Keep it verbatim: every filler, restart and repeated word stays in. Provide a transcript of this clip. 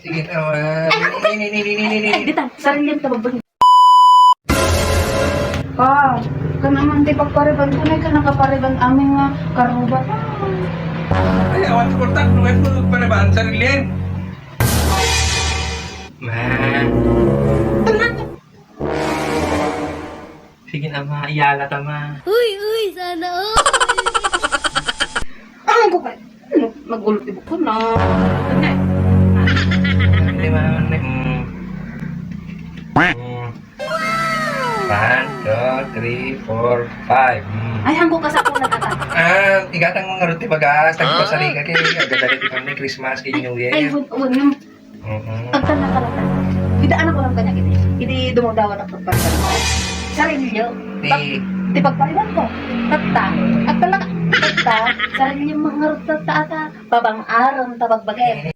Sige, tama. Ni, ni, ni, ni, ni, ni, ni. Ay, dita, sarili ta bagbagi. Pa, kanaman ti pagpariban ko, nay, ka nakapariban amin nga karubat. Ay, awan ko tak, nung ito pariban, sarili. Ma. Sige na, ma. Iyala ta, ma. Uy, uy, sana all. Ang ko kay, ano, nagulti ko na. Ano? Hindi, ma. Ano? Mm. Mm. One, two, three, four, five. Mm. Ay, hanggo ka sa pula na ta. Ah, igatang mga roti bagas, tagpasari ka kay, agad-agad ikaw ni Christmas, kay New Year. Ay, wag, wag, yung Mm-mm. Agtan na kalata. Ida anak ko lang kanya gini. Idi dumawdawan ang pagpariban mo. Sarilyo. Di. Pag, di pagpariban ko. Tatta. Agtan na ka. Tatta. Sarilyo mangarot tatta ata. Pabang-aron ta bagbagay.